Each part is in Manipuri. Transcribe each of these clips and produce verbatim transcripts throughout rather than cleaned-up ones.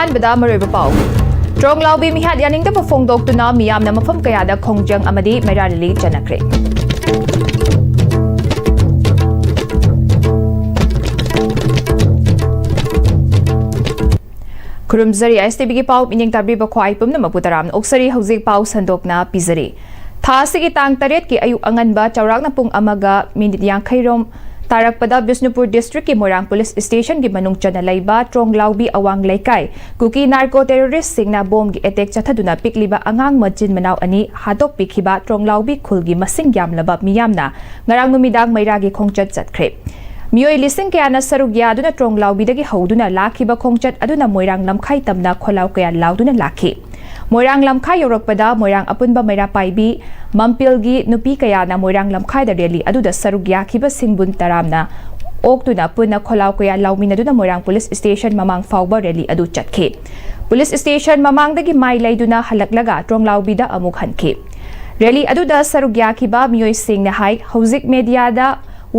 ꯑꯍꯥꯟꯕꯗ ꯃꯔꯨꯑꯣꯏꯕ ꯄꯥꯎ꯫ ꯇ꯭ꯔꯣꯡꯂꯥꯎꯕꯤ ꯃꯤꯍꯥꯠ ꯌꯥꯅꯤꯡꯗꯕ ꯐꯣꯡꯗꯣꯛꯇꯨꯅ ꯃꯤꯌꯥꯝꯅ ꯃꯐꯝ ꯀꯌꯥꯗ ꯈꯣꯡꯖꯪ ꯑꯃꯗꯤ ꯃꯩꯔꯥ ꯔꯦꯂꯤ ꯆꯠꯅꯈ꯭ꯔꯦ꯫ ꯈꯨꯔꯨꯝꯖꯔꯤ, ꯑꯥꯏ ꯑꯦꯁ ꯇꯤ ꯚꯤꯒꯤ ꯄꯥꯎ ꯃꯤꯠꯌꯦꯡ ꯇꯥꯕꯤꯕ ꯈ꯭ꯋꯥꯏ ꯄꯨꯝꯅꯃꯛꯄꯨ ꯇꯔꯥꯝꯅ ꯑꯣꯛꯆꯔꯤ꯫ ꯍꯧꯖꯤꯛ ꯄꯥꯎ ꯁꯟꯗꯣꯛꯅ ꯄꯤꯖꯔꯤ꯫ ꯊꯥ ꯑꯁꯤꯒꯤ ꯇꯥꯡ ꯇꯔꯦꯠꯀꯤ ꯑꯌꯨꯛ ꯑꯉꯟꯕ ꯆꯥꯎꯔꯥꯛꯅ ꯄꯨꯡ ꯑꯃꯒ ꯃꯤꯅꯤꯠ ꯌꯥꯡꯈꯩ ꯔꯣꯝ ꯇꯥꯔꯛꯄꯗ ꯕꯤꯁꯅꯨꯄꯨꯔ ꯗꯤꯁꯇ꯭ꯔꯤꯛꯀꯤ ꯃꯣꯏꯔꯥꯡ ꯄꯨꯂꯤꯁ ꯁ꯭ꯇꯦꯁꯟꯒꯤ ꯃꯅꯨꯡ ꯆꯟꯅ ꯂꯩꯕ ꯇ꯭ꯔꯣꯡꯂꯥꯎꯕꯤ ꯑꯋꯥꯡ ꯂꯩꯀꯥꯏ ꯀꯨꯀꯤ ꯅꯥꯔꯀꯣ ꯇꯦꯔꯣꯔꯤꯁꯁꯤꯡꯅ ꯕꯣꯝꯒꯤ ꯑꯦꯇꯦꯛ ꯆꯠꯊꯗꯨꯅ ꯄꯤꯛꯂꯤꯕ ꯑꯉꯥꯡ ꯃꯆꯤꯟ ꯃꯅꯥꯎ ꯑꯅꯤ ꯍꯥꯠꯇꯣꯛꯄꯤꯈꯤꯕ ꯇ꯭ꯔꯣꯡꯂꯥꯎꯕꯤ ꯈꯨꯜꯒꯤ ꯃꯁꯤꯡ ꯌꯥꯝꯂꯕ ꯃꯤꯌꯥꯝꯅ ꯉꯔꯥꯡ ꯅꯨꯃꯤꯗꯥꯡ ꯃꯩꯔꯥꯒꯤ ꯈꯣꯡꯆꯠ ꯆꯠꯈ꯭ꯔꯦ꯫ ꯃꯤꯑꯣꯏ ꯂꯤꯁꯤꯡ ꯀꯌꯥꯅ ꯁꯔꯨꯛ ꯌꯥꯗꯨꯅ ꯇ꯭ꯔꯣꯡꯂꯥꯎꯕꯤꯗꯒꯤ ꯍꯧꯗꯨꯅ ꯂꯥꯛꯈꯤꯕ ꯈꯣꯡꯆꯠ ꯑꯗꯨꯅ ꯃꯣꯏꯔꯥꯡ ꯂꯝꯈꯥꯏ ꯇꯝꯅ ꯈꯣꯜꯂꯥꯎ ꯀꯌꯥ ꯂꯥꯎꯗꯨꯅ ꯂꯥꯛꯈꯤ꯫ ꯃꯣꯏꯔꯥꯡ ꯂꯝꯈꯥꯏ ꯌꯧꯔꯛꯄꯗ ꯃꯣꯏꯔꯥꯡ ꯑꯄꯨꯟꯕ ꯃꯩꯔꯥ ꯄꯥꯏꯕꯤ ꯃꯝꯄꯤꯜꯒꯤ ꯅꯨꯄꯤ ꯀꯌꯥꯅ ꯃꯣꯏꯔꯥꯡ ꯂꯝꯈꯥꯏꯗ ꯔꯦꯂꯤ ꯑꯗꯨꯗ ꯁꯔꯨꯛ ꯌꯥꯈꯤꯕꯁꯤꯡꯕꯨ ꯇꯔꯥꯝꯅ ꯑꯣꯛꯇꯨꯅ ꯄꯨꯟꯅ ꯈꯣꯜꯂꯥꯎ ꯀꯌꯥ ꯂꯥꯎꯃꯤꯟꯅꯗꯨꯅ ꯃꯣꯏꯔꯥꯡ ꯄꯨꯂꯤꯁ ꯁ꯭ꯇꯦꯁꯟ ꯃꯃꯥꯡ ꯐꯥꯎꯕ ꯔꯦꯂꯤ ꯑꯗꯨ ꯆꯠꯈꯤ꯫ ꯄꯨꯂꯤꯁ ꯁ꯭ꯇꯦꯁꯟ ꯃꯃꯥꯡꯗꯒꯤ ꯃꯥꯏ ꯂꯩꯗꯨꯅ ꯍꯜꯂꯛꯂꯒ ꯇ꯭ꯔꯣꯡꯂꯥꯎꯕꯤꯗ ꯑꯃꯨꯛ ꯍꯟꯈꯤ꯫ ꯔꯦꯂꯤ ꯑꯗꯨꯗ ꯁꯔꯨꯛ ꯌꯥꯈꯤꯕ ꯃꯤꯑꯣꯏꯁꯤꯡꯅ ꯍꯥꯏ, ꯍꯧꯖꯤꯛ ꯃꯦꯗꯤꯌꯥꯗ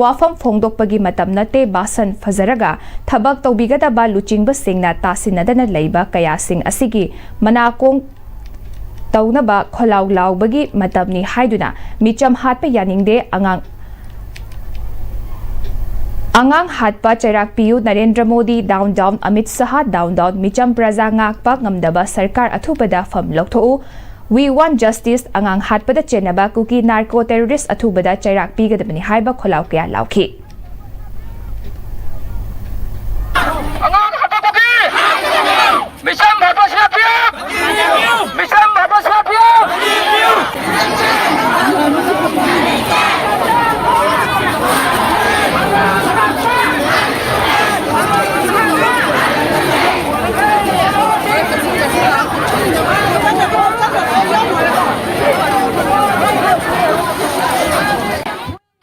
ꯋꯥꯐꯝ ꯐꯣꯡꯗꯣꯛꯄꯒꯤ ꯃꯇꯝ ꯅꯠꯇꯦ, ꯕꯥꯁꯟ ꯐꯖꯔꯒ ꯊꯕꯛ ꯇꯧꯕꯤꯒꯗꯕ ꯂꯨꯆꯤꯡꯕꯁꯤꯡꯅ ꯇꯥꯁꯤꯟꯅꯗꯅ ꯂꯩꯕ ꯀꯌꯥꯁꯤꯡ ꯑꯁꯤꯒꯤ ꯃꯅꯥꯀꯣꯡ ꯇꯧꯅꯕ ꯈꯣꯜꯂꯥꯎ ꯂꯥꯎꯕꯒꯤ ꯃꯇꯝꯅꯤ ꯍꯥꯏꯗꯨꯅ ꯃꯤꯆꯝ ꯍꯥꯠꯄ ꯌꯥꯅꯤꯡꯗꯦ, ꯑꯉꯥꯡ ꯑꯉꯥꯡ ꯍꯥꯠꯄ ꯆꯩꯔꯥꯛ ꯄꯤꯌꯨ, ꯅꯔꯦꯟꯗ꯭ꯔ ꯃꯣꯗꯤ down down, ꯑꯃꯤꯠ ꯁꯍꯥ down down, ꯃꯤꯆꯝ ꯄ꯭ꯔꯖꯥ ꯉꯥꯛꯄ ꯉꯝꯗꯕ ꯁꯔꯀꯥꯔ ꯑꯊꯨꯕꯗ ꯐꯝ ꯂꯧꯊꯣꯛꯎ, we want justice, ꯑꯉꯥꯡ ꯍꯥꯠꯄꯗ ꯆꯦꯟꯅꯕ ꯀꯨꯀꯤ ꯅꯥꯔꯀꯣ ꯇꯦꯔꯣꯔꯤꯁ ꯑꯊꯨꯕꯗ ꯆꯩꯔꯥꯛ ꯄꯤꯒꯗꯕꯅꯤ ꯍꯥꯏꯕ ꯈꯣꯜꯂꯥꯎ ꯀꯌꯥ ꯂꯥꯎꯈꯤ꯫ ꯑꯉꯥꯡ ꯍꯥꯠꯄ ꯀꯨꯀꯤ! ꯃꯤꯆꯝ ꯍꯥꯠꯄ ꯁꯤ ꯑꯥꯔ ꯄꯤ ꯑꯦꯐ! ꯃꯤꯆꯝ ꯍꯥꯠꯄ C R P F!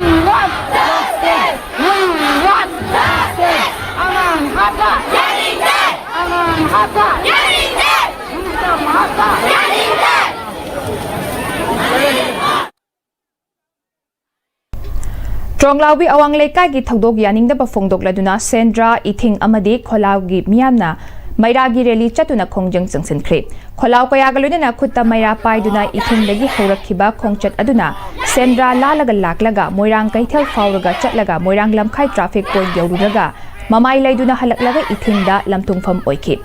We want justice! We want justice! ꯑꯉꯥꯡ ꯍꯥꯠꯄ! ꯌꯥꯅꯤꯡꯗꯦ! ꯑꯉꯥꯡ ꯍꯥꯠꯄ! ꯌꯥꯅꯤꯡꯗꯦ! ꯃꯤꯆꯝ ꯍꯥꯠꯄ! ꯌꯥꯅꯤꯡꯗꯦ! ꯇ꯭ꯔꯣꯡꯂꯥꯎꯕꯤ ꯑꯋꯥꯡ ꯂꯩꯀꯥꯏꯒꯤ ꯊꯧꯗꯣꯛ ꯌꯥꯅꯤꯡꯗꯕ ꯐꯣꯡꯗꯣꯛꯂꯗꯨꯅ ꯁꯦꯟꯗ꯭ꯔꯥ, ꯏꯊꯤꯡ ꯑꯃꯗꯤ ꯈꯣꯂꯥꯎꯒꯤ ꯃꯤꯌꯥꯝꯅ ꯃꯩꯔꯥꯒꯤ ꯔꯦꯂꯤ ꯆꯠꯇꯨꯅ ꯈꯣꯡꯖꯪ ꯆꯪꯁꯤꯟꯈ꯭ꯔꯦ꯫ ꯈꯣꯜꯂꯥꯎ ꯀꯌꯥꯒ ꯂꯣꯏꯅꯅ ꯈꯨꯠꯇ ꯃꯩꯔꯥ ꯄꯥꯏꯗꯨꯅ ꯏꯊꯤꯡꯗꯒꯤ ꯍꯧꯔꯛꯈꯤꯕ ꯈꯣꯡꯆꯠ ꯑꯗꯨꯅ ꯁꯦꯟꯗ꯭ꯔꯥ ꯂꯥꯜꯂꯒ ꯂꯥꯛꯂꯒ ꯃꯣꯏꯔꯥꯡ ꯀꯩꯊꯦꯜ ꯐꯥꯎꯔꯒ ꯆꯠꯂꯒ ꯃꯣꯏꯔꯥꯡ ꯂꯝꯈꯥꯏ traffic point ꯌꯧꯔꯨꯔꯒ ꯃꯃꯥꯏ ꯂꯩꯗꯨꯅ ꯍꯜꯂꯛꯂꯒ ꯏꯊꯤꯡꯗ ꯂꯝꯊꯨꯡꯐꯝ ꯑꯣꯏꯈꯤ꯫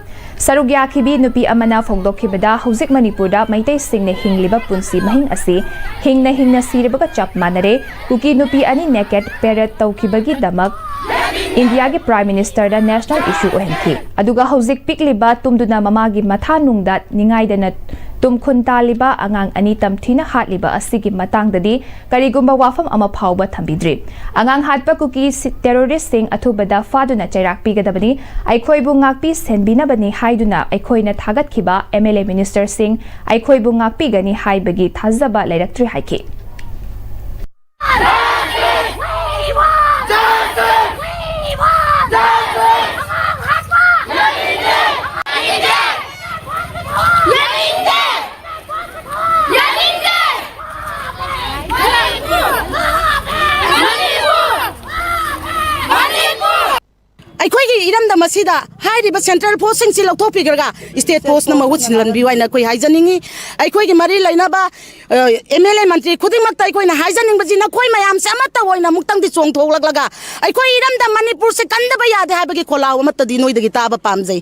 ꯁꯔꯨꯛ ꯌꯥꯈꯤꯕꯤ ꯅꯨꯄꯤ ꯑꯃꯅ ꯐꯣꯡꯗꯣꯛꯈꯤꯕꯗ, ꯍꯧꯖꯤꯛ ꯃꯅꯤꯄꯨꯔꯗ ꯃꯩꯇꯩꯁꯤꯡꯅ ꯍꯤꯡꯂꯤꯕ ꯄꯨꯟꯁꯤ ꯃꯍꯤꯡ ꯑꯁꯤ ꯍꯤꯡꯅ ꯍꯤꯡꯅ ꯁꯤꯔꯕꯒ ꯆꯞ ꯃꯥꯟꯅꯔꯦ꯫ ꯀꯨꯀꯤ ꯅꯨꯄꯤ ꯑꯅꯤ naked parade ꯇꯧꯈꯤꯕꯒꯤꯗꯃꯛ ꯏꯟꯗꯤꯌꯥꯒꯤ Prime Minister ꯗ national issue ꯑꯣꯏꯍꯟꯈꯤ꯫ ꯑꯗꯨꯒ ꯍꯧꯖꯤꯛ ꯄꯤꯛꯂꯤꯕ ꯇꯨꯝꯗꯨꯅ ꯃꯃꯥꯒꯤ ꯃꯊꯥ ꯅꯨꯡꯗ ꯅꯤꯡꯉꯥꯏꯗꯅ ꯇꯨꯝꯈꯨꯟ ꯇꯥꯜꯂꯤꯕ ꯑꯉꯥꯡ ꯑꯅꯤ ꯇꯝꯊꯤꯅ ꯍꯥꯠꯂꯤꯕ ꯑꯁꯤꯒꯤ ꯃꯇꯥꯡꯗꯗꯤ ꯀꯔꯤꯒꯨꯝꯕ ꯋꯥꯐꯝ ꯑꯃ ꯐꯥꯎꯕ ꯊꯝꯕꯤꯗ꯭ꯔꯤ꯫ ꯑꯉꯥꯡ ꯍꯥꯠꯄ ꯀꯨꯀꯤ ꯁꯤ-, terrorist ꯁꯤꯡ ꯑꯊꯨꯕꯗ ꯐꯥꯗꯨꯅ ꯆꯩꯔꯥꯛ ꯄꯤꯒꯗꯕꯅꯤ꯫ ꯑꯩꯈꯣꯏꯕꯨ ꯉꯥꯛꯄꯤ ꯁꯦꯟꯕꯤꯅꯕꯅꯤ ꯍꯥꯏꯗꯨꯅ ꯑꯩꯈꯣꯏꯅ ꯊꯥꯒꯠꯈꯤꯕ M L A minister ꯁꯤꯡ ꯑꯩꯈꯣꯏꯕꯨ ꯉꯥꯛꯄꯤꯒꯅꯤ ꯍꯥꯏꯕꯒꯤ ꯊꯥꯖꯕ ꯂꯩꯔꯛꯇ꯭ꯔꯤ ꯍꯥꯏꯈꯤ꯫ ꯑꯩꯈꯣꯏꯒꯤ ꯏꯔꯝꯗꯝ ꯑꯁꯤꯗ ꯍꯥꯏꯔꯤꯕ central force ꯁꯤꯡꯁꯤ ꯂꯧꯊꯣꯛꯄꯤꯈ꯭ꯔꯒ state force ꯅ ꯃꯍꯨꯠ ꯁꯤꯜꯍꯟꯕꯤꯌꯨ ꯍꯥꯏꯅ ꯑꯩꯈꯣꯏ ꯍꯥꯏꯖꯅꯤꯡꯉꯤ꯫ ꯑꯩꯈꯣꯏꯒꯤ ꯃꯔꯤ ꯂꯩꯅꯕ, ꯑ, M L A ꯃꯟꯇ꯭ꯔꯤ ꯈꯨꯗꯤꯡꯃꯛꯇ ꯑꯩꯈꯣꯏꯅ ꯍꯥꯏꯖꯅꯤꯡꯕꯁꯤ, ꯅꯈꯣꯏ ꯃꯌꯥꯝꯁꯦ ꯑꯃꯠꯇ ꯑꯣꯏꯅ ꯑꯃꯨꯛꯇꯪꯗꯤ ꯆꯣꯡꯊꯣꯛꯂꯛꯂꯒ ꯑꯩꯈꯣꯏ ꯏꯔꯝꯗꯝ ꯃꯅꯤꯄꯨꯔꯁꯦ ꯀꯟꯗꯕ ꯌꯥꯗꯦ ꯍꯥꯏꯕꯒꯤ ꯈꯣꯜꯂꯥꯎ ꯑꯃꯠꯇꯗꯤ ꯅꯣꯏꯗꯒꯤ ꯇꯥꯕ ꯄꯥꯝꯖꯩ꯫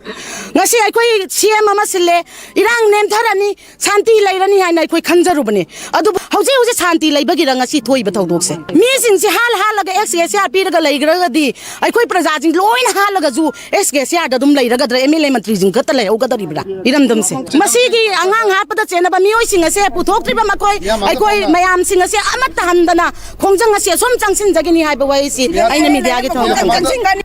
ꯉꯁꯤ ꯑꯩꯈꯣꯏ C M ꯑꯃ ꯁꯤꯜꯂꯦ, ꯏꯔꯥꯡ ꯅꯦꯝꯊꯔꯅꯤ, ꯁꯥꯟꯇꯤ ꯂꯩꯔꯅꯤ ꯍꯥꯏꯅ ꯑꯩꯈꯣꯏ ꯈꯟꯖꯔꯨꯕꯅꯦ꯫ ꯑꯗꯨꯕꯨ ꯍꯧꯖꯤꯛ ꯍꯧꯖꯤꯛ ꯁꯥꯟꯇꯤ ꯂꯩꯕꯒꯤꯔ ꯉꯁꯤ ꯊꯣꯛꯏꯕ ꯊꯧꯗꯣꯛꯁꯦ? ꯃꯤꯁꯤꯡꯁꯦ ꯍꯥꯜ ꯍꯥꯜꯂꯒ Ex Gratia ꯄꯤꯔꯒ ꯂꯩꯈ꯭ꯔꯒꯗꯤ, ꯑꯩꯈꯣꯏ ꯄ꯭ꯔꯖꯥꯁꯤꯡ ꯂꯣꯏꯅ ꯍꯥꯜꯂꯒꯁꯨ Ex Gratia ꯗ ꯑꯗꯨꯝ ꯂꯩꯔꯒꯗ꯭ꯔꯥ? M L A ꯃꯟꯇ꯭ꯔꯤꯁꯤꯡ ꯈꯛꯇ ꯂꯩꯍꯧꯒꯗꯧꯔꯤꯕ꯭ꯔꯥ ꯏꯔꯝꯗꯝꯁꯦ? ꯃꯁꯤꯒꯤ ꯑꯉꯥꯡ ꯍꯥꯠꯄꯗ ꯆꯦꯟꯅꯕ ꯃꯤꯑꯣꯏꯁꯤꯡ ꯑꯁꯦ ꯄꯨꯊꯣꯛꯇ꯭ꯔꯤꯕ ꯃꯈꯣꯏ, ꯑꯩꯈꯣꯏ ꯃꯌꯥꯝꯁꯤꯡ ꯑꯁꯦ ꯑꯃꯠꯇ ꯍꯟꯗꯅ ꯈꯣꯡꯖꯪ ꯑꯁꯤ ꯑꯁꯨꯝ ꯆꯪꯁꯤꯟꯖꯒꯅꯤ ꯍꯥꯏꯕ ꯋꯥꯍꯩꯁꯤ ꯑꯩꯅ media ꯒꯤ ꯊꯣꯡꯗ ꯊꯝꯖꯒꯦ꯫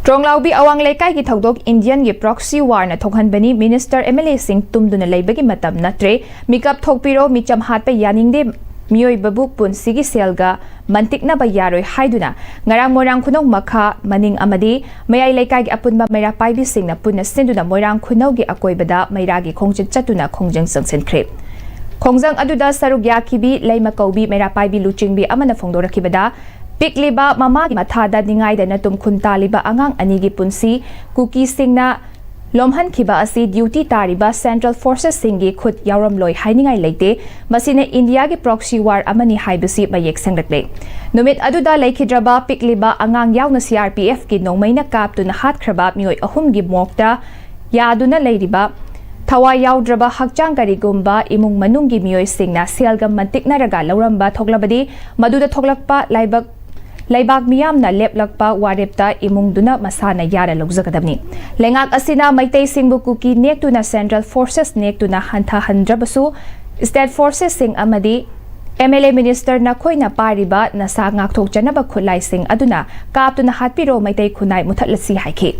ꯇ꯭ꯔꯣꯡꯂꯥꯎꯕꯤ ꯑꯋꯥꯡ ꯂꯩꯀꯥꯏꯒꯤ ꯊꯧꯗꯣꯛ Indian ꯒꯤ proxy war ꯅ ꯊꯣꯛꯍꯟꯕꯅꯤ꯫ Minister, M L A ꯁꯤꯡ ꯇꯨꯝꯗꯨꯅ ꯂꯩꯕꯒꯤ ꯃꯇꯝ ꯅꯠꯇ꯭ꯔꯦ꯫ ꯃꯤꯀꯞ ꯊꯣꯛꯄꯤꯔꯣ, ꯃꯤꯆꯝ ꯍꯥꯠꯄ ꯌꯥꯅꯤꯡꯗꯦ꯫ ꯃꯤꯑꯣꯏꯕꯕꯨ ꯄꯨꯟꯁꯤꯒꯤ ꯁꯦꯜꯒ ꯃꯟꯇꯤꯛꯅꯕ ꯌꯥꯔꯣꯏ ꯍꯥꯏꯗꯨꯅ ꯉꯔꯥꯡ ꯃꯣꯏꯔꯥꯡ ꯈꯨꯅꯧ ꯃꯈꯥ ꯃꯅꯤꯡ ꯑꯃꯗꯤ ꯃꯌꯥꯏ ꯂꯩꯀꯥꯏꯒꯤ ꯑꯄꯨꯟꯕ ꯃꯩꯔꯥ ꯄꯥꯏꯕꯤꯁꯤꯡꯅ ꯄꯨꯟꯅ ꯁꯤꯟꯗꯨꯅ ꯃꯣꯏꯔꯥꯡ ꯈꯨꯅꯧꯒꯤ ꯑꯀꯣꯏꯕꯗ ꯃꯩꯔꯥꯒꯤ ꯈꯣꯡꯆꯠ ꯆꯠꯇꯨꯅ ꯈꯣꯡꯖꯪ ꯆꯪꯁꯤꯟꯈ꯭ꯔꯦ꯫ ꯈꯣꯡꯖꯪ ꯑꯗꯨꯗ ꯁꯔꯨꯛ ꯌꯥꯈꯤꯕꯤ ꯂꯩꯃ ꯀꯧꯕꯤ ꯃꯩꯔꯥ ꯄꯥꯏꯕꯤ ꯂꯨꯆꯤꯡꯕꯤ ꯑꯃꯅ ꯐꯣꯡꯗꯣꯔꯛꯈꯤꯕꯗ, ꯄꯤꯛꯂꯤꯕ ꯃꯃꯥꯒꯤ ꯃꯊꯥꯗ ꯅꯤꯡꯉꯥꯏꯗꯅ ꯇꯨꯝꯈꯨꯟ ꯇꯥꯜꯂꯤꯕ ꯑꯉꯥꯡ ꯑꯅꯤꯒꯤ ꯄꯨꯟꯁꯤ ꯀꯨꯀꯤꯁꯤꯡꯅ ꯂꯣꯝꯍꯟꯈꯤꯕ ꯑꯁꯤ ꯗ꯭ꯌꯨꯇꯤ ꯇꯥꯔꯤꯕ ꯁꯦꯟꯇ꯭ꯔꯦꯜ ꯐꯣꯔꯁꯦꯁꯁꯤꯡꯒꯤ ꯈꯨꯠ ꯌꯥꯎꯔꯝꯂꯣꯏ ꯍꯥꯏꯅꯤꯡꯉꯥꯏ ꯂꯩꯇꯦ꯫ ꯃꯁꯤꯅ ꯏꯟꯗꯤꯌꯥꯒꯤ ꯄ꯭ꯔꯣꯛꯁꯤ ꯋꯥꯔ ꯑꯃꯅꯤ ꯍꯥꯏꯕꯁꯤ ꯃꯌꯦꯛ ꯁꯦꯡꯂꯛꯂꯦ꯫ ꯅꯨꯃꯤꯠ ꯑꯗꯨꯗ ꯂꯩꯈꯤꯗ꯭ꯔꯕ ꯄꯤꯛꯂꯤꯕ ꯑꯉꯥꯡ ꯌꯥꯎꯅ ꯁꯤ ꯑꯥꯔ ꯄꯤ ꯑꯦꯐꯀꯤ ꯅꯣꯡꯃꯩꯅ ꯀꯥꯞꯇꯨꯅ ꯍꯥꯠꯈ꯭ꯔꯕ ꯃꯤꯑꯣꯏ ꯑꯍꯨꯝꯒꯤ ꯃꯣꯛꯇ ꯌꯥꯗꯨꯅ ꯂꯩꯔꯤꯕ ꯊꯋꯥꯏ ꯌꯥꯎꯗ꯭ꯔꯕ ꯍꯛꯆꯥꯡ ꯀꯔꯤꯒꯨꯝꯕ ꯏꯃꯨꯡ ꯃꯅꯨꯡꯒꯤ ꯃꯤꯑꯣꯏꯁꯤꯡꯅ ꯁꯦꯜꯒ ꯃꯟꯇꯤꯛꯅꯔꯒ ꯂꯧꯔꯝꯕ ꯊꯣꯛꯂꯕꯗꯤ, ꯃꯗꯨꯗ ꯊꯣꯛꯂꯛꯄ ꯂꯥꯏꯕꯛ ꯂꯩꯕꯥꯛ ꯃꯤꯌꯥꯝꯅ ꯂꯦꯞꯂꯛꯄ ꯋꯥꯔꯦꯞꯇ ꯏꯃꯨꯡꯗꯨꯅ ꯃꯁꯥꯅ ꯌꯥꯅ ꯂꯧꯖꯒꯗꯕꯅꯤ꯫ ꯂꯩꯉꯥꯛ ꯑꯁꯤꯅ ꯃꯩꯇꯩꯁꯤꯡꯕꯨ ꯀꯨꯀꯤ ꯅꯦꯛꯇꯨꯅ ꯁꯦꯟꯇ꯭ꯔꯦꯜ ꯐꯣꯔꯁꯦꯁ ꯅꯦꯛꯇꯨꯅ ꯍꯟꯊꯍꯟꯗ꯭ꯔꯕꯁꯨ, ꯁ꯭ꯇꯦꯠ ꯐꯣꯔꯁꯦꯁꯁꯤꯡ ꯑꯃꯗꯤ ꯑꯦꯝ ꯑꯦꯜ ꯑꯦ ꯃꯤꯅꯤꯁꯇꯔ ꯅꯈꯣꯏꯅ ꯄꯥꯏꯔꯤꯕ ꯅꯁꯥ ꯉꯥꯛꯊꯣꯛꯆꯅꯕ ꯈꯨꯠꯂꯥꯏꯁꯤꯡ ꯑꯗꯨꯅ ꯀꯥꯞꯇꯨꯅ ꯍꯥꯠꯄꯤꯔꯣ, ꯃꯩꯇꯩ ꯈꯨꯟꯅꯥꯏ ꯃꯨꯊꯠꯂꯁꯤ ꯍꯥꯏꯈꯤ꯫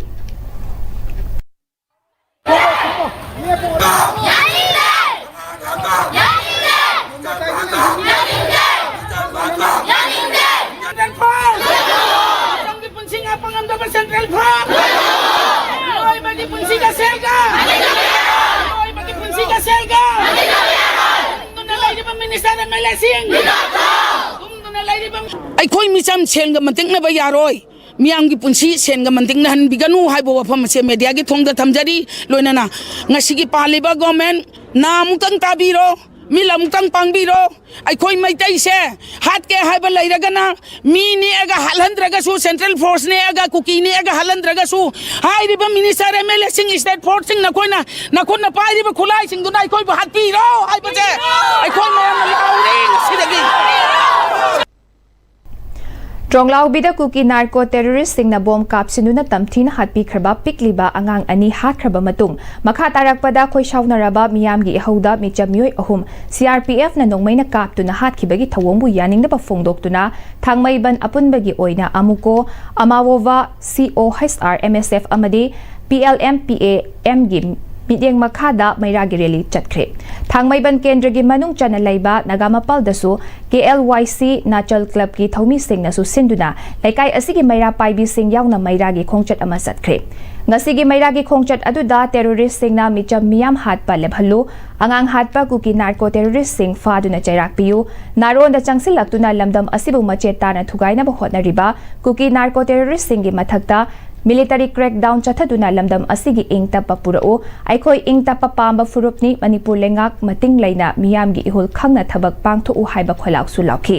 ꯃꯇꯝꯒꯤ ꯄꯨꯟꯁꯤ ꯉꯥꯛꯄ ꯉꯝꯗꯕ ꯁꯦꯟꯇ꯭ꯔꯦꯜ ꯐ꯭ꯔꯣꯟꯠ! ꯃꯤꯑꯣꯏꯕꯒꯤ ꯄꯨꯟꯁꯤꯗ ꯁꯦꯜꯒ! ꯃꯤꯑꯣꯏꯕꯒꯤ ꯄꯨꯟꯁꯤꯗ ꯁꯦꯜꯒ! ꯇꯨꯝꯗꯨꯅ ꯂꯩꯔꯤꯕ ꯃꯤꯅꯤꯁꯇꯔ ꯑꯦꯝ ꯑꯦꯜ ꯑꯦꯁꯤꯡ! ꯇꯨꯝꯗꯨꯅ ꯂꯩꯔꯤꯕ ꯑꯩꯈꯣꯏ ꯃꯤꯆꯝ ꯁꯦꯟꯒ ꯃꯟꯇꯤꯛꯅꯕ ꯌꯥꯔꯣꯏ꯫ ꯃꯤꯌꯥꯝꯒꯤ ꯄꯨꯟꯁꯤ ꯁꯦꯟꯒ ꯃꯟꯇꯤꯛꯅꯍꯟꯕꯤꯒꯅꯨ ꯍꯥꯏꯕ ꯋꯥꯐꯝ ꯑꯁꯦ ꯃꯦꯗꯤꯌꯥꯒꯤ ꯊꯣꯡꯗ ꯊꯝꯖꯔꯤ꯫ ꯂꯣꯏꯅꯅ ꯉꯁꯤꯒꯤ ꯄꯥꯜꯂꯤꯕ ꯒꯣꯔꯃꯦꯟ, ꯅꯥ ꯑꯃꯨꯛꯇꯪ ꯇꯥꯕꯤꯔꯣ, ꯃꯤꯠ ꯑꯃꯨꯛꯇꯪ ꯄꯥꯡꯕꯤꯔꯣ꯫ ꯑꯩꯈꯣꯏ ꯃꯩꯇꯩꯁꯦ ꯍꯥꯠꯀꯦ ꯍꯥꯏꯕ ꯂꯩꯔꯒꯅ ꯃꯤ ꯅꯦꯛꯑꯒ ꯍꯥꯠꯍꯟꯗ꯭ꯔꯒꯁꯨ, ꯁꯦꯟꯇ꯭ꯔꯦꯜ ꯐꯣꯔꯁ ꯅꯦꯛꯑꯒ, ꯀꯨꯀꯤ ꯅꯦꯛꯑꯒ ꯍꯥꯠꯍꯟꯗ꯭ꯔꯒꯁꯨ, ꯍꯥꯏꯔꯤꯕ ꯃꯤꯅꯤꯁꯇꯔ, ꯑꯦꯝ ꯑꯦꯜ ꯑꯦꯁꯤꯡ, ꯁ꯭ꯇꯦꯠ ꯐꯣꯔꯁꯁꯤꯡ, ꯅꯈꯣꯏꯅ ꯅꯈꯨꯠꯅ ꯄꯥꯏꯔꯤꯕ ꯈꯨꯠꯂꯥꯏꯁꯤꯡꯗꯨꯅ ꯑꯩꯈꯣꯏꯕꯨ ꯍꯥꯠꯄꯤꯔꯣ ꯍꯥꯏꯕꯁꯦ ꯑꯩꯈꯣꯏ ꯃꯌꯥꯝꯅ ꯂꯥꯎꯔꯤ ꯉꯁꯤꯗꯒꯤ꯫ ꯇ꯭ꯔꯣꯡꯂꯥꯎꯕꯤꯗ ꯀꯨꯀꯤ ꯅꯥꯔꯀꯣ ꯇꯦꯔꯣꯔꯤꯁꯁꯤꯡꯅ ꯕꯣꯝ ꯀꯥꯞꯁꯤꯟꯗꯨꯅ ꯇꯝꯊꯤꯅ ꯍꯥꯠꯄꯤꯈ꯭ꯔꯕ ꯄꯤꯛꯂꯤꯕ ꯑꯉꯥꯡ ꯑꯅꯤ ꯍꯥꯠꯈ꯭ꯔꯕ ꯃꯇꯨꯡ, ꯃꯈꯥ ꯇꯥꯔꯛꯄꯗ ꯈꯣꯏꯁꯥꯎꯅꯔꯕ ꯃꯤꯌꯥꯝꯒꯤ ꯏꯍꯧꯗ ꯃꯤꯆꯝ ꯃꯤꯑꯣꯏ ꯑꯍꯨꯝ ꯁꯤ ꯑꯥꯔ ꯄꯤ ꯑꯦꯐꯅ ꯅꯣꯡꯃꯩꯅ ꯀꯥꯞꯇꯨꯅ ꯍꯥꯠꯈꯤꯕꯒꯤ ꯊꯧꯑꯣꯡꯕꯨ ꯌꯥꯅꯤꯡꯗꯕ ꯐꯣꯡꯗꯣꯛꯇꯨꯅ ꯊꯥꯡꯃꯩꯕꯟ ꯑꯄꯨꯟꯕꯒꯤ ꯑꯣꯏꯅ ꯑꯃꯨꯀꯣ, ꯑꯃꯥꯋꯣꯚꯥ, ꯁꯤ ꯑꯣ ꯍꯩꯆ ꯑꯥꯔ, ꯑꯦꯝ ꯑꯦꯁ ꯑꯦꯐ ꯑꯃꯗꯤ ꯄꯤ ꯑꯦꯜ ꯑꯦꯝ ꯄꯤ ꯑꯦ ꯑꯦꯝꯒꯤ ꯃꯤꯠꯌꯦꯡ ꯃꯈꯥꯗ ꯃꯩꯔꯥꯒꯤ ꯔꯦꯂꯤ ꯆꯠꯈ꯭ꯔꯦ꯫ ꯊꯥꯡꯃꯩꯕꯟ ꯀꯦꯟꯗ꯭ꯔꯒꯤ ꯃꯅꯨꯡ ꯆꯟꯅ ꯂꯩꯕ ꯅꯥꯒꯥꯃꯄꯥꯜꯗꯁꯨ ꯀꯦ ꯑꯦꯜ ꯋꯥꯏ ꯁꯤ ꯅꯥꯆꯜ ꯀ꯭ꯂꯕꯀꯤ ꯊꯧꯃꯤꯁꯤꯡꯅꯁꯨ ꯁꯤꯟꯗꯨꯅ ꯂꯩꯀꯥꯏ ꯑꯁꯤꯒꯤ ꯃꯩꯔꯥ ꯄꯥꯏꯕꯤꯁꯤꯡ ꯌꯥꯎꯅ ꯃꯩꯔꯥꯒꯤ ꯈꯣꯡꯆꯠ ꯑꯃ ꯆꯠꯈ꯭ꯔꯦ꯫ ꯉꯁꯤꯒꯤ ꯃꯩꯔꯥꯒꯤ ꯈꯣꯡꯆꯠ ꯑꯗꯨꯗ ꯇꯦꯔꯣꯔꯤꯁꯁꯤꯡꯅ ꯃꯤꯆꯝ ꯃꯤꯌꯥꯝ ꯍꯥꯠꯄ ꯂꯦꯞꯍꯜꯂꯨ, ꯑꯉꯥꯡ ꯍꯥꯠꯄ ꯀꯨꯀꯤ ꯅꯥꯔꯀꯣ ꯇꯦꯔꯣꯔꯤꯁꯁꯤꯡ ꯐꯥꯗꯨꯅ ꯆꯩꯔꯥꯛ ꯄꯤꯌꯨ, ꯅꯥꯔꯣꯟꯗ ꯆꯪꯁꯤꯜꯂꯛꯇꯨꯅ ꯂꯝꯗꯝ ꯑꯁꯤꯕꯨ ꯃꯆꯦꯠ ꯇꯥꯅ ꯊꯨꯒꯥꯏꯅꯕ ꯍꯣꯠꯅꯔꯤꯕ ꯀꯨꯀꯤ ꯅꯥꯔꯀꯣ ꯇꯦꯔꯣꯔꯤꯁꯁꯤꯡꯒꯤ ꯃꯊꯛꯇ ꯃꯤꯂꯤꯇꯔꯤ ꯀ꯭ꯔꯦꯛꯗꯥꯎꯟ ꯆꯠꯊꯗꯨꯅ ꯂꯝꯗꯝ ꯑꯁꯤꯒꯤ ꯏꯪ ꯇꯞꯄ ꯄꯨꯔꯛꯎ, ꯑꯩꯈꯣꯏ ꯏꯪ ꯇꯞꯄ ꯄꯥꯝꯕ ꯐꯨꯔꯨꯞꯅꯤ, ꯃꯅꯤꯄꯨꯔ ꯂꯩꯉꯥꯛ ꯃꯇꯤꯡ ꯂꯩꯅ ꯃꯤꯌꯥꯝꯒꯤ ꯏꯍꯨꯜ ꯈꯪꯅ ꯊꯕꯛ ꯄꯥꯡꯊꯣꯛꯎ ꯍꯥꯏꯕ ꯈꯣꯜꯂꯥꯎꯁꯨ ꯂꯥꯎꯈꯤ꯫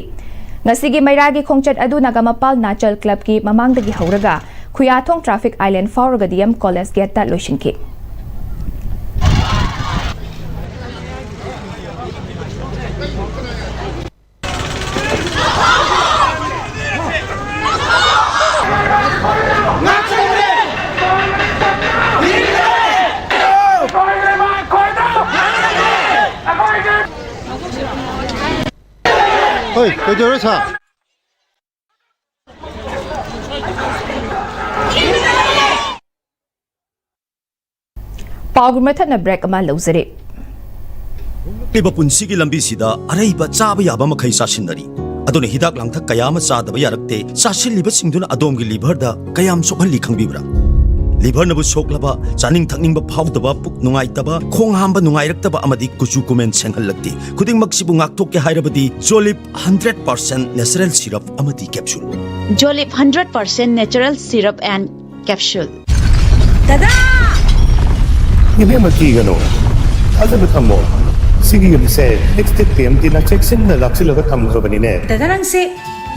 ꯉꯁꯤꯒꯤ ꯃꯩꯔꯥꯒꯤ ꯈꯣꯡꯆꯠ ꯑꯗꯨ ꯅꯥꯒꯥꯃꯄꯥꯜ ꯅꯥꯆꯜ ꯀ꯭ꯂꯕꯀꯤ ꯃꯃꯥꯡꯗꯒꯤ ꯍꯧꯔꯒ ꯈꯨꯌꯥꯊꯣꯡ ꯇ꯭ꯔꯥꯐꯤꯛ ꯑꯥꯏꯂꯦꯟ ꯐꯥꯎꯔꯒ ꯗꯤ ꯑꯦꯝ ꯀꯣꯂꯦꯖ ꯒꯦꯠꯇ ꯂꯣꯏꯁꯤꯟꯈꯤ꯫ ꯍꯣꯏ, ꯀꯩꯗꯧꯔꯦ ꯁꯥꯔ? ꯄꯥꯎꯒꯤ ꯃꯊꯛꯅ ꯕ꯭ꯔꯦꯛ ꯑꯃ ꯂꯧꯖꯔꯤ꯫ ꯍꯤꯡꯂꯤꯕ ꯄꯨꯟꯁꯤꯒꯤ ꯂꯝꯕꯤꯁꯤꯗ ꯑꯔꯩꯕ ꯆꯥꯕ ꯌꯥꯕ ꯃꯈꯩ ꯆꯥꯁꯤꯟꯅꯔꯤ꯫ ꯑꯗꯨꯅ ꯍꯤꯗꯥꯛ ꯂꯥꯡꯊꯛ ꯀꯌꯥ ꯑꯃ ꯆꯥꯗꯕ ꯌꯥꯔꯛꯇꯦ꯫ ꯆꯥꯁꯤꯜꯂꯤꯕꯁꯤꯡꯗꯨꯅ ꯑꯗꯣꯝꯒꯤ ꯂꯤꯚꯔꯗ ꯀꯌꯥꯝ ꯁꯣꯛꯍꯜꯂꯤ ꯈꯪꯕꯤꯕ꯭ꯔꯥ? ꯂꯤꯚꯔꯅꯕꯨ ꯁꯣꯛꯂꯕ, ꯆꯥꯅꯤꯡ ꯊꯛꯅꯤꯡꯕ ꯐꯥꯎꯗꯕ, ꯄꯨꯛ ꯅꯨꯡꯉꯥꯏꯇꯕ, ꯈꯣꯡ ꯍꯥꯝꯕ ꯅꯨꯡꯉꯥꯏꯔꯛꯇꯕ ꯑꯃꯗꯤ ꯀꯨꯆꯨ ꯀꯨꯃꯦꯟ ꯁꯦꯡꯍꯜꯂꯛꯇꯦ꯫ ꯈꯨꯗꯤꯡꯃꯛꯁꯤꯕꯨ ꯉꯥꯛꯊꯣꯛꯀꯦ ꯍꯥꯏꯔꯕꯗꯤ ꯖꯣꯂꯤꯞ ꯍꯟꯗ꯭ꯔꯦꯠ ꯄꯥꯔꯁꯦꯟ ꯅꯦꯆꯔꯦꯜ ꯁꯤꯔꯞ ꯑꯃꯗꯤ capsule. Jolip hundred percent natural syrup and capsule. ꯗꯗꯥ! ꯏꯕꯦꯝꯃ, ꯀꯤꯒꯅꯨ꯫ ꯊꯥꯖꯕ ꯊꯝꯃꯣ꯫ ꯁꯤꯒꯤ ꯌꯨꯝꯁꯦ ꯑꯦꯛꯁꯇꯦꯛ ꯇꯤ ꯑꯦꯝ ꯇꯤꯅ ꯆꯦꯛꯁꯤꯟꯅ ꯂꯥꯛꯁꯤꯜꯂꯒ ꯊꯝꯈ꯭ꯔꯕꯅꯤꯅꯦ꯫ ꯗꯗꯥ, ꯅꯪꯁꯦ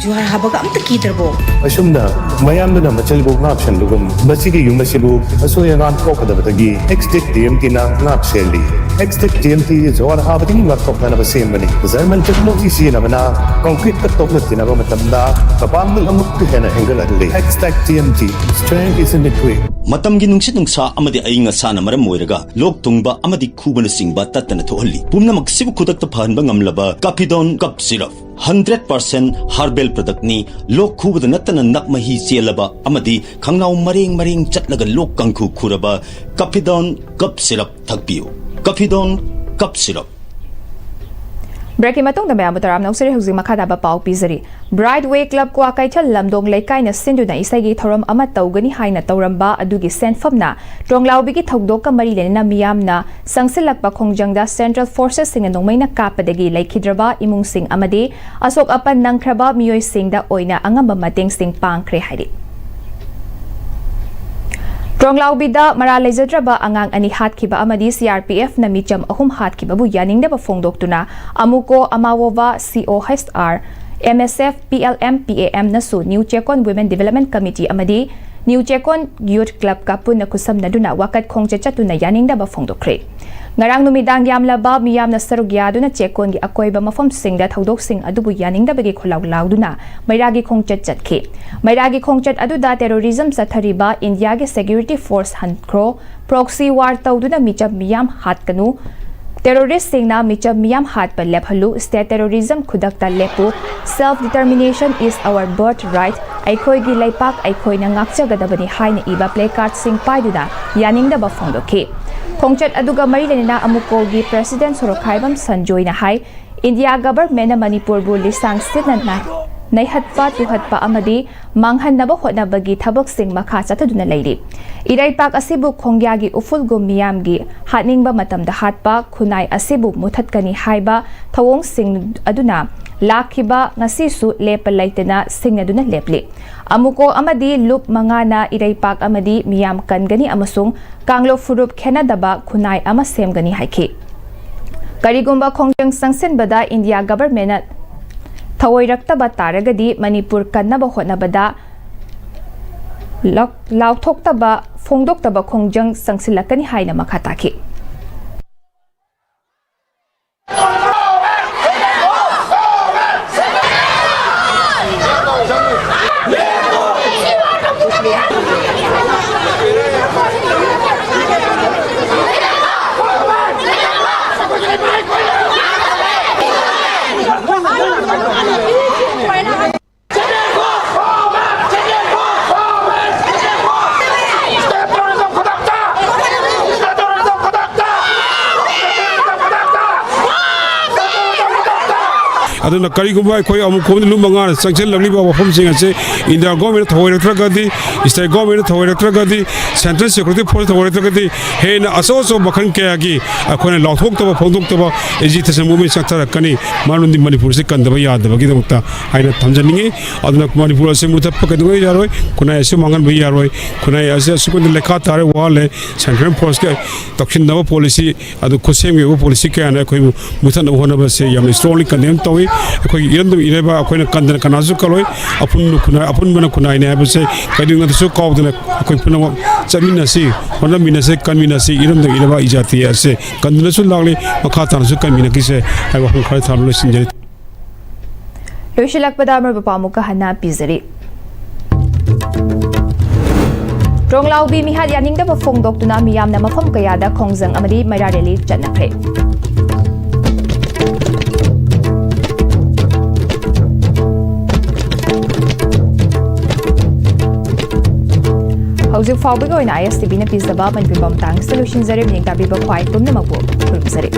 ꯖꯨꯍꯥꯔ ꯍꯥꯕꯒ ꯑꯝꯇ ꯀꯤꯗ꯭ꯔꯕꯣ? ꯑꯁꯨꯝꯅ ꯃꯌꯥꯝꯗꯨꯅ ꯃꯆꯜꯕꯨ ꯉꯥꯛ ꯁꯦꯟꯕꯒꯨꯝ, ꯃꯁꯤꯒꯤ ꯌꯨꯝ ꯑꯁꯤꯕꯨ ꯑꯁꯣꯏ ꯑꯉꯥꯝ ꯊꯣꯛꯀꯗꯕꯗꯒꯤ ꯑꯦꯛꯁꯇꯦꯛ ꯇꯤ ꯑꯦꯝ ꯇꯤꯅ ꯉꯥꯛ ꯁꯦꯜꯂꯤ꯫ ꯑꯦꯛꯁꯇꯦꯛ ꯇꯤ ꯑꯦꯝ ꯇꯤ ꯖꯨꯍꯥꯔ ꯍꯥꯕꯗꯒꯤ ꯉꯥꯛꯊꯣꯛꯅꯅꯕ ꯁꯦꯝꯕꯅꯤ꯫ ꯖꯔꯃꯟ ꯇꯦꯛꯅꯣꯂꯣꯖꯤ ꯁꯤꯖꯤꯟꯅꯕꯅ ꯀꯪꯀ꯭ꯔꯤꯠꯇ ꯇꯣꯛꯅ ꯇꯤꯟꯅꯕ ꯃꯇꯝꯗ ꯃꯄꯥꯡꯒꯜ ꯑꯃꯨꯛꯀ ꯍꯦꯟꯅ ꯍꯦꯟꯒꯠꯍꯜꯂꯤ꯫ Xtech T M T, strength is in the grip. ꯃꯇꯝꯒꯤ ꯅꯨꯡꯁꯤꯠ ꯅꯨꯡꯁꯥ ꯑꯃꯗꯤ ꯑꯏꯪ ꯑꯁꯥꯅ ꯃꯔꯝ ꯑꯣꯏꯔꯒ ꯂꯣꯛ ꯊꯨꯡꯕ ꯑꯃꯗꯤ ꯈꯨꯕꯅꯆꯤꯡꯕ ꯇꯠꯇꯅ ꯊꯣꯛꯍꯜꯂꯤ꯫ ꯄꯨꯝꯅꯃꯛꯁꯤꯕꯨ ꯈꯨꯗꯛꯇ ꯐꯍꯟꯕ ꯉꯝꯂꯕ ꯀꯥꯐꯤꯗꯣꯟ cough syrup. Hundred percent herbal ꯄ꯭ꯔꯗꯛꯅꯤ꯫ ꯂꯣꯛ ꯈꯨꯕꯗ ꯅꯠꯇꯅ ꯅꯞ ꯃꯍꯤ ꯆꯦꯜꯂꯕ ꯑꯃꯗꯤ ꯈꯪꯅꯥꯎ ꯃꯔꯦꯡ ꯃꯔꯦꯡ ꯆꯠꯂꯒ ꯂꯣꯛ ꯀꯥꯡꯈꯨ ꯈꯨꯔꯕ ꯀꯥꯐꯤꯗꯣꯟ ꯀꯞ ꯁꯤꯔꯞ ꯊꯛꯄꯤꯌꯨ꯫ ꯀꯥꯐꯤꯗꯣꯟ cough syrup. ꯕ꯭ꯔꯦꯛꯀꯤ ꯃꯇꯨꯡꯗ ꯃꯌꯥꯝꯕꯨ ꯇꯔꯥꯝꯅ ꯑꯣꯛꯆꯔꯤ꯫ ꯍꯧꯖꯤꯛ ꯃꯈꯥ ꯇꯥꯕ ꯄꯥꯎ ꯄꯤꯖꯔꯤ꯫ ꯕ꯭ꯔꯥꯏꯠ ꯋꯦ ꯀ꯭ꯂꯕ ꯀ꯭ꯋꯥꯀꯩꯊꯦꯜ ꯂꯝꯗꯣꯡ ꯂꯩꯀꯥꯏꯅ ꯁꯤꯟꯗꯨꯅ ꯏꯁꯩꯒꯤ ꯊꯧꯔꯝ ꯑꯃ ꯇꯧꯒꯅꯤ ꯍꯥꯏꯅ ꯇꯧꯔꯝꯕ ꯑꯗꯨꯒꯤ ꯁꯦꯟꯐꯝꯅ ꯇ꯭ꯔꯣꯡꯂꯥꯎꯕꯤꯒꯤ ꯊꯧꯗꯣꯛꯀ ꯃꯔꯤ ꯂꯩꯅꯅ ꯃꯤꯌꯥꯝꯅ ꯆꯪꯁꯤꯜꯂꯛꯄ ꯈꯣꯡꯖꯪꯗ ꯁꯦꯟꯇ꯭ꯔꯦꯜ ꯐꯣꯔꯁꯦꯁꯁꯤꯡꯅ ꯅꯣꯡꯃꯩꯅ ꯀꯥꯞꯄꯗꯒꯤ ꯂꯩꯈꯤꯗ꯭ꯔꯕ ꯏꯃꯨꯡꯁꯤꯡ ꯑꯃꯗꯤ ꯑꯁꯣꯛ ꯑꯄꯟ ꯅꯪꯈ꯭ꯔꯕ ꯃꯤꯑꯣꯏꯁꯤꯡꯗ ꯑꯣꯏꯅ ꯑꯉꯝꯕ ꯃꯇꯦꯡꯁꯤꯡ ꯄꯥꯡꯈ꯭ꯔꯦ ꯍꯥꯏꯔꯤ꯫ ꯇ꯭ꯔꯣꯡꯂꯥꯎꯕꯤꯗ ꯃꯔꯥꯜ ꯂꯩꯖꯗ꯭ꯔꯕ ꯑꯉꯥꯡ ꯑꯅꯤ ꯍꯥꯠꯈꯤꯕ ꯑꯃꯗꯤ ꯁꯤ ꯑꯥꯔ ꯄꯤ ꯑꯦꯐꯅ ꯃꯤꯆꯝ ꯑꯍꯨꯝ ꯍꯥꯠꯈꯤꯕꯕꯨ ꯌꯥꯅꯤꯡꯗꯕ ꯐꯣꯡꯗꯣꯛꯇꯨꯅ ꯑꯃꯨꯀꯣ ꯑꯃꯥꯋꯣꯕꯥ, ꯁꯤ ꯑꯣ ꯍꯩꯆ ꯑꯥꯔ, ꯑꯦꯝ ꯑꯦꯁ ꯑꯦꯐ, ꯄꯤ ꯑꯦꯜ ꯑꯦꯝ, ꯄꯤ ꯑꯦ ꯑꯦꯝꯅꯁꯨ ꯅ꯭ꯌꯨ ꯆꯦꯀꯣꯟ ꯋꯤꯃꯦꯟ ꯗꯤꯚꯦꯂꯞꯃꯦꯟ ꯀꯃꯤꯇꯤ ꯑꯃꯗꯤ ꯅ꯭ꯌꯨ ꯆꯦꯀꯣꯟ ꯌꯨꯊ ꯀ꯭ꯂꯕꯀ ꯄꯨꯟꯅ ꯈꯨꯠꯁꯝꯅꯗꯨꯅ ꯋꯥꯀꯠ ꯈꯣꯡꯆꯠ ꯆꯠꯇꯨꯅ ꯌꯥꯅꯤꯡꯗꯕ ꯐꯣꯡꯗꯣꯛꯈ꯭ꯔꯦ꯫ ꯉꯔꯥꯡ ꯅꯨꯃꯤꯗꯥꯡ ꯌꯥꯝꯂꯕ ꯃꯤꯌꯥꯝꯅ ꯁꯔꯨꯛ ꯌꯥꯗꯨꯅ ꯆꯦꯀꯣꯟꯒꯤ ꯑꯀꯣꯏꯕ ꯃꯐꯝꯁꯤꯡꯗ ꯊꯧꯗꯣꯛꯁꯤꯡ ꯑꯗꯨꯕꯨ ꯌꯥꯅꯤꯡꯗꯕꯒꯤ ꯈꯣꯜꯂꯥꯎ ꯂꯥꯎꯗꯨꯅ ꯃꯩꯔꯥꯒꯤ ꯈꯣꯡꯆꯠ ꯆꯠꯈꯤ꯫ ꯃꯩꯔꯥꯒꯤ ꯈꯣꯡꯆꯠ ꯑꯗꯨꯗ ꯇꯦꯔꯣꯔꯤꯖꯝ ꯆꯠꯊꯔꯤꯕ ꯏꯟꯗꯤꯌꯥꯒꯤ ꯁꯦꯀ꯭ꯌꯨꯔꯤꯇꯤ ꯐꯣꯔꯁ ꯍꯟꯈ꯭ꯔꯣ, ꯄ꯭ꯔꯣꯛꯁꯤ ꯋꯥꯔ ꯇꯧꯗꯨꯅ ꯃꯤꯆꯝ ꯃꯤꯌꯥꯝ ꯍꯥꯠꯀꯅꯨ, ꯇꯦꯔꯣꯔꯤꯁꯁꯤꯡꯅ ꯃꯤꯆꯝ ꯃꯤꯌꯥꯝ ꯍꯥꯠꯄ ꯂꯦꯞꯍꯜꯂꯨ, state terrorism ꯈꯨꯗꯛꯇ ꯂꯦꯞꯄꯨ, self determination is our birthright, ꯑꯩꯈꯣꯏꯒꯤ ꯂꯩꯄꯥꯛ ꯑꯩꯈꯣꯏꯅ ꯉꯥꯛꯆꯒꯗꯕꯅꯤ ꯍꯥꯏꯅ ꯏꯕ ꯄ꯭ꯂꯦ ꯀꯥꯔꯗꯁꯤꯡ ꯄꯥꯏꯗꯨꯅ ꯌꯥꯅꯤꯡꯗꯕ ꯐꯣꯡꯗꯣꯛꯈꯤ꯫ ꯈꯣꯡꯆꯠ ꯑꯗꯨꯒ ꯃꯔꯤ ꯂꯩꯅꯅ ꯑꯃꯨꯀꯣꯒꯤ ꯄ꯭ꯔꯦꯁꯤꯗꯦꯟꯠ ꯁꯣꯔꯣꯛꯈꯥꯏꯕꯝ ꯁꯟꯖꯣꯏꯅ ꯍꯥꯏ, ꯏꯟꯗꯤꯌꯥ ꯒꯚꯔꯟꯃꯦꯟꯠꯅ ꯃꯅꯤꯄꯨꯔꯕꯨ ꯂꯤꯁꯥꯡ ꯁꯤꯠꯅ ꯅꯥꯏ-, ꯅꯩꯍꯠꯄ ꯇꯨꯍꯠꯄ ꯑꯃꯗꯤ ꯃꯥꯡꯍꯟꯅꯕ ꯍꯣꯠꯅꯕꯒꯤ ꯊꯕꯛꯁꯤꯡ ꯃꯈꯥ ꯆꯠꯊꯗꯨꯅ ꯂꯩꯔꯤ꯫ ꯏꯔꯩꯄꯥꯛ ꯑꯁꯤꯕꯨ ꯈꯣꯡꯌꯥꯒꯤ ꯎꯐꯨꯜꯒꯨꯝ ꯃꯤꯌꯥꯝꯒꯤ ꯍꯥꯠꯅꯤꯡꯕ ꯃꯇꯝꯗ ꯍꯥꯠꯄ, ꯈꯨꯟꯅꯥꯏ ꯑꯁꯤꯕꯨ ꯃꯨꯊꯠꯀꯅꯤ ꯍꯥꯏꯕ ꯊꯧꯑꯣꯡꯁꯤꯡ ꯑꯗꯨꯅ ꯂꯥꯛꯈꯤꯕ ꯉꯁꯤꯁꯨ ꯂꯦꯞꯄ ꯂꯩꯇꯅ ꯁꯤꯡꯅꯗꯨꯅ ꯂꯦꯞꯂꯤ꯫ ꯑꯃꯨꯀꯣ ꯑꯃꯗꯤ ꯂꯨꯞ ꯃꯉꯥꯅ ꯏꯔꯩꯄꯥꯛ ꯑꯃꯗꯤ ꯃꯤꯌꯥꯝ ꯀꯟꯒꯅꯤ ꯑꯃꯁꯨꯡ ꯀꯥꯡꯂꯨꯞ ꯐꯨꯔꯨꯞ ꯈꯦꯟꯅꯗꯕ ꯈꯨꯟꯅꯥꯏ ꯑꯃ ꯁꯦꯝꯒꯅꯤ ꯍꯥꯏꯈꯤ꯫ ꯀꯔꯤꯒꯨꯝꯕ ꯈꯣꯡꯖꯪ ꯆꯪꯁꯤꯟꯕꯗ ꯏꯟꯗꯤꯌꯥ ꯒꯚꯔꯟꯃꯦꯟꯠꯅ ꯊꯑꯣꯏꯔꯛꯇꯕ ꯇꯥꯔꯒꯗꯤ ꯃꯅꯤꯄꯨꯔ ꯀꯟꯅꯕ ꯍꯣꯠꯅꯕꯗ ꯂꯥꯎ-, ꯂꯥꯎꯊꯣꯛꯇꯕ, ꯐꯣꯡꯗꯣꯛꯇꯕ ꯈꯣꯡꯖꯪ ꯆꯪꯁꯤꯜꯂꯛꯀꯅꯤ ꯍꯥꯏꯅ ꯃꯈꯥ ꯇꯥꯈꯤ꯫ ꯑꯗꯨꯅ ꯀꯔꯤꯒꯨꯝꯕ ꯑꯩꯈꯣꯏ ꯑꯃꯨꯛ ꯀꯣꯝꯗ ꯂꯨꯝꯕ ꯉꯥꯅ ꯆꯪꯁꯤꯜꯂꯛꯂꯤꯕ ꯋꯥꯐꯝꯁꯤꯡ ꯑꯁꯤ ꯏꯟꯗꯤꯌꯥ ꯒꯣꯔꯃꯦꯟꯅ ꯊꯑꯣꯏꯔꯛꯇ꯭ꯔꯒꯗꯤ, ꯁ꯭ꯇꯦꯠ ꯒꯣꯔꯃꯦꯟꯅ ꯊꯑꯣꯏꯔꯛꯇ꯭ꯔꯒꯗꯤ, ꯁꯦꯟꯇ꯭ꯔꯦꯜ ꯁꯦꯀ꯭ꯌꯨꯔꯤꯇꯤ ꯐꯣꯔꯁ ꯊꯑꯣꯏꯔꯛꯇ꯭ꯔꯒꯗꯤ ꯍꯦꯟꯅ ꯑꯆꯧ ꯑꯆꯧꯕ ꯃꯈꯜ ꯀꯌꯥꯒꯤ ꯑꯩꯈꯣꯏꯅ ꯂꯥꯎꯊꯣꯛꯇꯕ ꯐꯣꯡꯗꯣꯛꯇꯕ ꯑꯦꯖꯤꯇꯦꯁꯟ ꯃꯨꯚꯃꯦꯟ ꯆꯠꯊꯔꯛꯀꯅꯤ꯫ ꯃꯔꯝꯗꯤ ꯃꯅꯤꯄꯨꯔꯁꯤ ꯀꯟꯗꯕ ꯌꯥꯗꯕꯒꯤꯗꯃꯛꯇ ꯍꯥꯏꯅ ꯊꯝꯖꯅꯤꯡꯉꯤ꯫ ꯑꯗꯨꯅ ꯃꯅꯤꯄꯨꯔ ꯑꯁꯤ ꯃꯨꯊꯠꯄ ꯀꯩꯗꯧꯉꯩ ꯌꯥꯔꯣꯏ꯫ ꯈꯨꯟꯅꯥꯏ ꯑꯁꯤ ꯃꯥꯡꯍꯟꯕ ꯌꯥꯔꯣꯏ꯫ ꯈꯨꯟꯅꯥꯏ ꯑꯁꯤ ꯑꯁꯨꯛꯀꯤ ꯃꯇꯤꯛ ꯂꯩꯈꯥ ꯇꯥꯔꯦ, ꯋꯥꯍꯜꯂꯦ꯫ ꯁꯦꯟꯇ꯭ꯔꯦꯜ ꯐꯣꯔꯁꯀꯤ ꯇꯧꯁꯤꯟꯅꯕ ꯄꯣꯂꯤꯁꯤ, ꯑꯗꯨ ꯈꯨꯠꯁꯦꯝꯒꯤ ꯑꯣꯏꯕ ꯄꯣꯂꯤꯁꯤ ꯀꯌꯥꯅ ꯑꯩꯈꯣꯏꯕꯨ ꯃꯨꯊꯠꯅꯕ ꯍꯣꯠꯅꯕꯁꯦ ꯌꯥꯝꯅ strongly condemn ꯇꯧꯏ꯫ ꯑꯩꯈꯣꯏꯒꯤ ꯏꯔꯝꯗꯝ ꯏꯔꯩꯕꯥꯛ ꯑꯩꯈꯣꯏꯅ ꯀꯟꯗꯅ ꯀꯅꯥꯁꯨ ꯀꯜꯂꯣꯏ꯫ ꯑꯄꯨꯟꯕ ꯈꯨꯟꯅꯥꯏ, ꯑꯄꯨꯟꯕꯅ ꯈꯨꯟꯅꯥꯏꯅꯤ ꯍꯥꯏꯕꯁꯦ ꯀꯩꯗꯧꯅꯨꯡꯗꯁꯨ ꯀꯥꯎꯗꯅ ꯑꯩꯈꯣꯏ ꯄꯨꯝꯅꯃꯛ ꯆꯠꯃꯤꯟꯅꯁꯤ, ꯍꯣꯠꯅꯃꯤꯟꯅꯁꯤ, ꯀꯟꯃꯤꯟꯅꯁꯤ꯫ ꯏꯔꯝꯗꯝ ꯏꯔꯩꯕꯥꯛ ꯏꯖꯥꯇꯤ ꯑꯁꯦ ꯀꯟꯗꯨꯅꯁꯨ ꯂꯥꯛꯂꯤ, ꯃꯈꯥ ꯇꯥꯅꯁꯨ ꯀꯟꯃꯤꯟꯅꯈꯤꯁꯦ ꯍꯥꯏꯕ ꯋꯥꯐꯝ ꯈꯔ ꯊꯝꯂꯒ ꯂꯣꯏꯁꯤꯟꯖꯔꯤ꯫ ꯂꯣꯏꯁꯤꯜꯂꯛꯄꯗ ꯑꯃꯔꯣꯏꯕ ꯄꯥꯎ ꯑꯃꯨꯛꯀ ꯍꯟꯅ ꯄꯤꯖꯔꯤ꯫ ꯇ꯭ꯔꯣꯡꯂꯥꯎꯕꯤ ꯃꯤꯍꯥꯠ ꯌꯥꯅꯤꯡꯗꯕ ꯐꯣꯡꯗꯣꯛꯇꯨꯅ ꯃꯤꯌꯥꯝꯅ ꯃꯐꯝ ꯀꯌꯥꯗ ꯈꯣꯡꯖꯪ ꯑꯃꯗꯤ ꯃꯩꯔꯥ ꯔꯦꯂꯤ ꯆꯠꯅꯈ꯭ꯔꯦ꯫ ꯍꯧꯖꯤꯛ ꯐꯥꯎꯕꯒꯤ ꯑꯣꯏꯅ ISTVꯅ ꯄꯤꯖꯕ ꯃꯅꯤꯄꯨꯔꯤ ꯄꯥꯎ ꯃꯇꯥꯡꯁꯤꯗ ꯂꯣꯏꯁꯤꯟꯖꯔꯦ꯫ ꯃꯤꯠꯌꯦꯡ ꯇꯥꯕꯤꯕ ꯈ꯭ꯋꯥꯏ ꯄꯨꯝꯅꯃꯛꯄꯨ ꯈꯨꯔꯨꯝꯖꯔꯤ꯫